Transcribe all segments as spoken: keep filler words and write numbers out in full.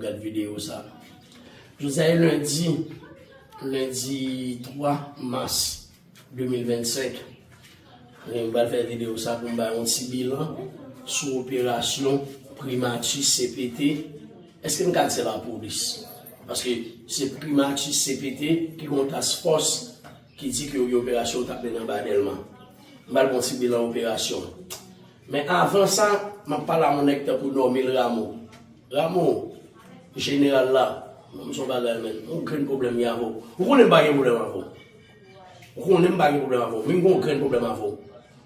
Gad videyo sa. Jodi a e lendi, lendi twa mas de mil vennsenk. E m pral fè videyo sa pou m bay yon ti bilan sou operasyon Primati C P T. Èske m ka di se lapolis? Paske se Primati C P T ki gen yon task force ki di ke yo gen operasyon yo t ap mennen anba Dèlma. M pral fè yon ti bilan operasyon. Men avan sa, m ap pale a yon nèg tankou Normil Rameau. Rameau, jeneral la, m se yon bagay, men, yon grenn pwoblèm gen avè w. Ou konnen m pa gen pwoblèm avè w. Ou konnen m pa gen pwoblèm avè w, men m gen yon grenn pwoblèm avè w.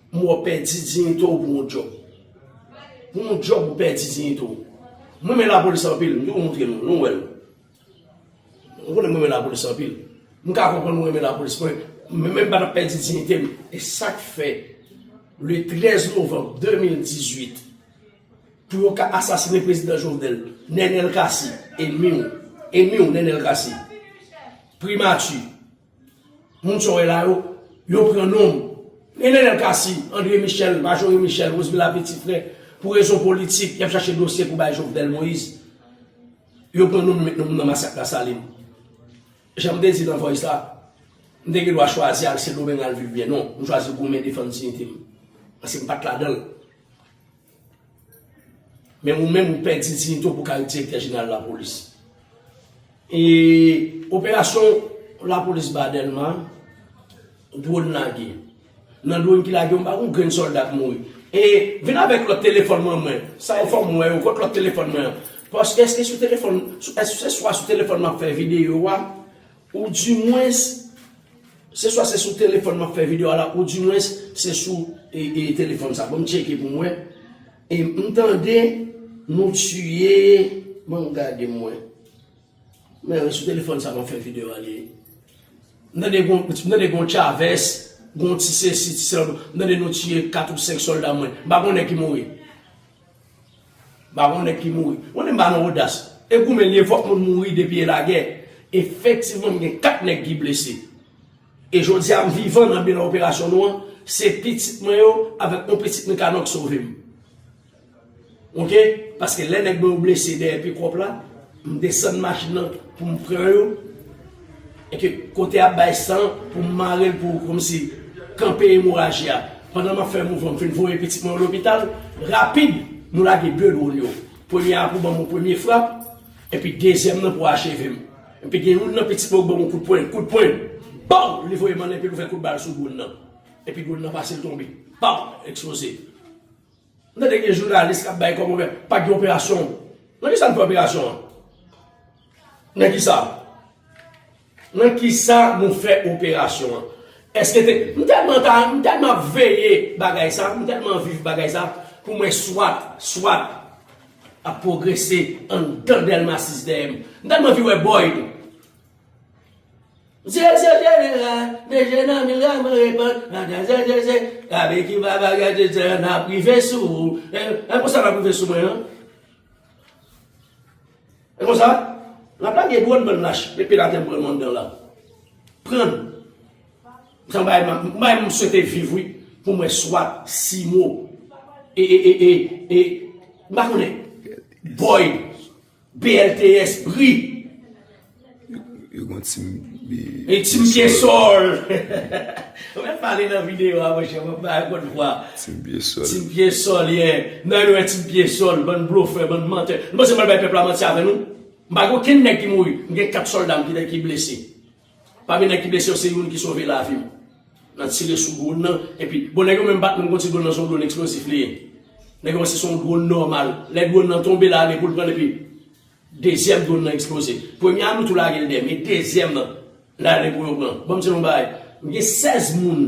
M wè w pèdi diyite w pou yon djòb. Pou yon djòb ou pèdi diyite w. Mwen renmen lapolis anpil, m toujou montre nou, nou wè l. Ou konnen mwen renmen lapolis anpil. M ka konprann ou renmen lapolis, mwen, men, men m pa t ap pèdi diyite m. E sa k fè, le trèz novanm de mil dizuit, pou yo ka asasinen prezidan Jovenel, Nenel Cassy, enmi w, enmi w, Nenel Cassy, Primati, moun sa w wè la yo, yo pran non m. E Nenel Cassy, André Michel, Majorie Michel, Rosemila Petit Frère, pou rezon politik, y ap chache dosye pou bay Jovenel Moïse. Yo pran non m, yo met non m nan masak Lasalin. Jan m te di nan voice la, m te gen dwa chwazi al Sendomeng al viv byen. Non, m chwazi goumen defann diyite m. Paske m pa t ladan l. Men ou menm, ou pèdi diyite w pou w ka ret direktè jeneral lapolis. E operasyon lapolis ba Dèlma, dwòn lage. Nan dwòn ki lage, m pa wè yon grenn sòlda k mouri. E vin avèk lòt telefòn mwen, mwen. Sa yo fè m wè yo, kot lòt telefòn mwen an? Paske èske sou telefòn, sou, èske se swa sou telefòn m ap fè videyo a, ou dimwens, se swa se sou telefòn m ap fè videyo a la, ou dimwens se sou, e, e, telefòn sa. Ban m tcheke pou m wè. E m tande nou tiye, ban m gade m wè. Men sou telefòn sa m ap fè videyo a li ye. M tande gon, m tande gon Chavez, gon ti sesi, ti sela, m tande nou tiye kat ou senk sòlda mwen. M pa konnen ki mouri. M pa konnen ki mouri. Konnen m pa nan odas. E goumen li ye, fòk moun mouri depi e lagè. Efektivman, m gen kat nèg ki blese. E jodi a, m vivan nan bilan operasyon nou an, se pitit mwen yo avèk yon pitit Mikanò k sove m. Oke? Paske lè nèg mwen yo blese dèyè pikòp la, m desann machin nan pou m pran yo. E ke kote ap bay san pou m mare l pou kòmsi kanpe emoraji a. Pandan m ap fè mouvman, m fin voye pitit mwen yo lopital. Rapid, nou lage de dwòn yo. Premye a pou ban m yon premye frap, epi dezyèm nan pou acheve m. Epi gen youn nan pitit mwen yo ban m yon kout pwen, kout pwen. Baw! Li voye m anlè epi l ouvè kout bal sou dwòn nan. Epi dwòn nan pase l tonbe. Baw! Eksploze. M tande gen jounalis k ap bay kòmantè, pa gen operasyon. Nan kisa nou fè operasyon an? Nan kisa? Nan kisa nou fè operasyon an? Èske te, m tèlman ta, m tèlman ap veye bagay sa, m tèlman viv bagay sa, pou m wè swat, swat ap pwogrese anndan Dèlma sis dèyè m. M tèlman anvi wè Boyd. Direksyon jeneral, mesye nan mil raman repann, nan dèzè dèzè, avèk ki pa bagay de zè, n ap rive sou ou. E, e konsa n ap rive sou mwen, non? E konsa, n ap lage dwòn bann lach, met pye l atè m pran nou anndan la. Pran. Sa bay m, bay m swete viv, wi, pou mwen swat, Simo, e, e, e, e, e, m pa konnen, Boyd, B L T S, Bri. Yo, yo gon Team, e, Team Pye Sòl. Ou mèt pale nan videyo a, monchè, mwen pa konn vwa. Team Pye Sòl. Team Pye Sòl, yeah. Nan nou wè Team Pye Sòl, bann blofè, bann mantè. Nou panse m al bay pèp la manti avè nou? M pa gen okenn nèg ki mouri. M gen kat sòlda m ki, ki blese. Pami nèg ki blese yo, se youn ki sove lavi m. Nan tire sou dwòn nan, epi, bon, nèg yo menm pa t menm konn si dwòn nan se yon dwòn eksplozif li ye. Nèg yo panse se yon dwòn nòmal. Lè dwòn nan tonbe, l ale pou l pran l, epi dezyèm dwòn nan eksploze. Premye a nou tou lage l dèyè, men dezyèm nan, l ale pou yo pran. Ban m di nou yon bagay, m gen sèz moun,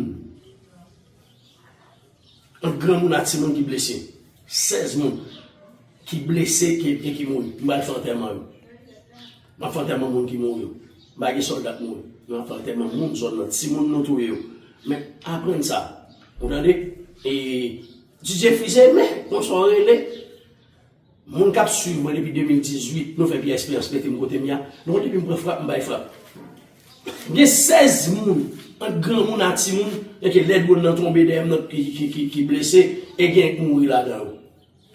ant granmoun ak timoun ki blese. Sèz moun ki blese, ki, e ki mouri. M pral fè antèman yo. M ap fè antèman moun ki mouri yo. M pa gen sòlda k mouri. M ap fè antèman moun zòn nan. Timoun nou touye yo. Men aprann sa. Ou tande? E D J Fize, men, konsa w rele. Moun k ap swiv mwen depi de mil dizuit, nou fè pye esperyans mete m kote m ye a. Nou konn depi m pran frap, m bay frap. M gen sèz moun, ant granmoun ak timoun, e ke lè dwòn nan tonbe dèyè m nan ki, ki, ki, ki blese, e gen k mouri ladan yo.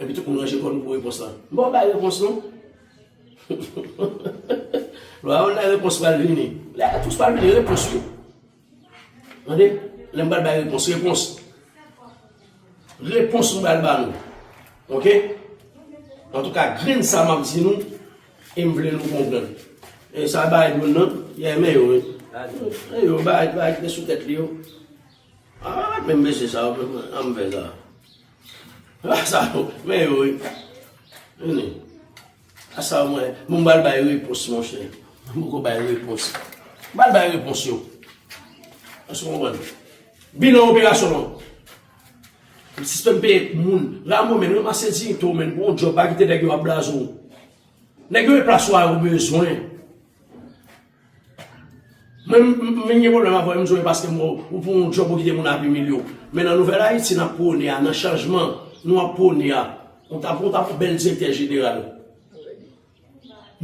Epi tout moun ranje kò nou pou repons lan. M pa bay repons non. Lè repons pral vini. Lè repons pral vini, repons wi. Tande, lè m pral bay repons, repons. Repons m pral ba nou. Oke? Antouka, grenn sa m ap di nou, e m vle nou konprann. E sa bay moun nan, yè men yo, wi. Men yo, bay, bay, ki te sou tèt li yo. Ah, menm mesye sa, an m fè sa. Ah, sa, men yo, wi. Vini. A sa mwen, bon, m pral bay repons, monchè. M poko bay repons. M pral bay repons yo. Èske w konprann? Bilan operasyon an. Sispann peye moun. Ramo, men, ranmase diyite w, men, pou yon djòb, pa kite nèg yo ap blaze w. Nèg yo e plas ou a yo bezwen. Mwen, m, m, m gen pwoblèm avè w, m di w, paske m wè w, ou pran yon djòb, ou kite moun ap imilye w. Men nan Nouvèl Ayiti, n ap pwone a, nan chanjman, nou ap pwone a. Ou t ap, ou t ap yon bèl direktè jeneral.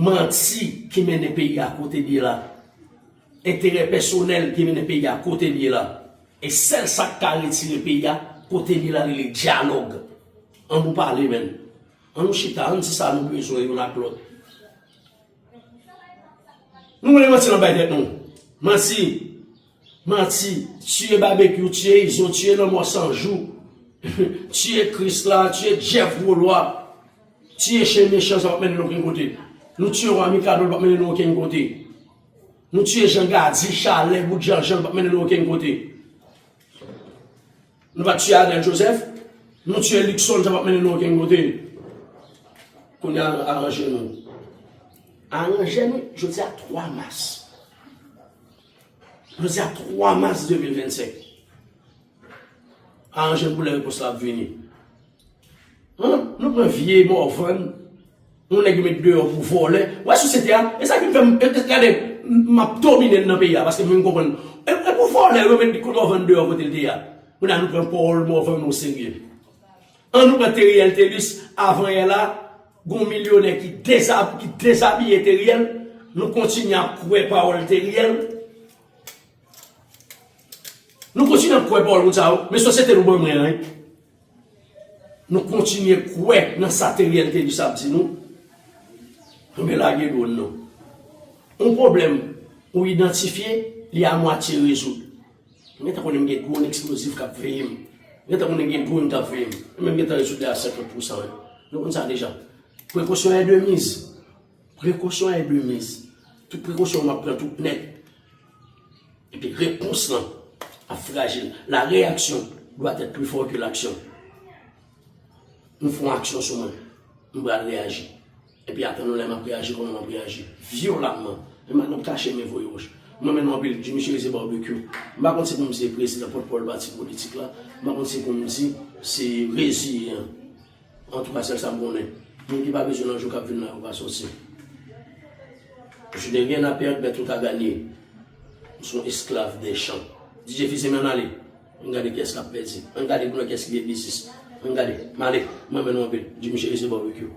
Manti ki mennen peyi a kote l ye la. Enterè pèsonèl ki mennen peyi a kote l ye la. E sèl sa k ka retire peyi a kote l ye la, li rele dyalòg. Ann nou pale, menn. Ann nou chita, ann di sa nou bezwen youn ak lòt. Nou konnen manti nan bay tèt nou. Manti. Manti. Tiye Babekyou, tiye Izo, tiye Lanmò San Jou. Tiye Krisla, tiye Jeff Gwolwa. Tiye chen mechan, sa p ap mennen nou okenn kote. Nou tiye Wa Mikado, l p ap mennen nou okenn kote. Nou tiye Jan Gadi, Chalè, Bout Jan Jan, l p ap mennen nou okenn kote. Nou pa t tiye Arnel Joseph, nou tiye Luckson, sa p ap mennen nou okenn kote. Kounye a, aranje nou. Aranje nou, jodi a twa mas. Jodi a twa mas de mil vennsenk. Aranje n pou lè repons la ap vini. An, nou pran vye Morvan, yon nèg yo met deyò pou vòlè. Wè sosyete a, e sa ki fè m, e, e, gade, m, m ap domine n nan peyi a, paske m vin konprann. E, e pou vòlè yo met Morvan deyò kote l te ye a. Kounye a nou pran pawòl Morvan o serye. An nou pran Teriel Thelus, avan yè la, gon milyonè ki dezab-, ki dezabiye Teriel, nou kontinye ap kwè pawòl Teriel. Nou kontinye ap kwè pawòl moun sa yo, men sosyete nou ban mwen an, wi. Nou kontinye kwè nan sa Teriel Thelus ap di nou. Anben lage dwòn nan. Yon pwoblèm ou idantifye, li a mwatye rezoud. M gentan konnen m gen dwòn eksplozif k ap veye m. M gentan konnen gen dwòn k ap veye m. Mwen menm m gentan rezoud li a senkant pousan, wi. Nou konn sa deja. Précaution est de mise. Précaution est de mise. Tout prekosyon w ap pran tout nèt. Epi repons lan ap frajil. La réaction doit être plus fort que l'action. Nou fè yon aksyon sou mwen, m pral reyaji. Epi atann yon lè m ap reyaji, kòman m ap reyaji? Vyolamman. Men madanm kache men voye wòch. Mwen men nou anpil, Jimmy Chérizier Barbecue. M pa konn si pou m se prezidan pòtpawòl pati politik la. M pa konn si pou m di se reziyen. Antouka, sèl sa m konnen, moun ki pa bezwen nan jou k ap vin la yo pa sòti. Je n'ai rien à perdre, mais tout à gagner. M se yon esklav dè chan. D J Fils, men ann ale. Ann gade kiyès k ap pèdi. Ann gade pou nou kiyès ki gen biznis. Ann gade. M ale. Mwen men nou anpil. Jimmy Chérizier Barbecue.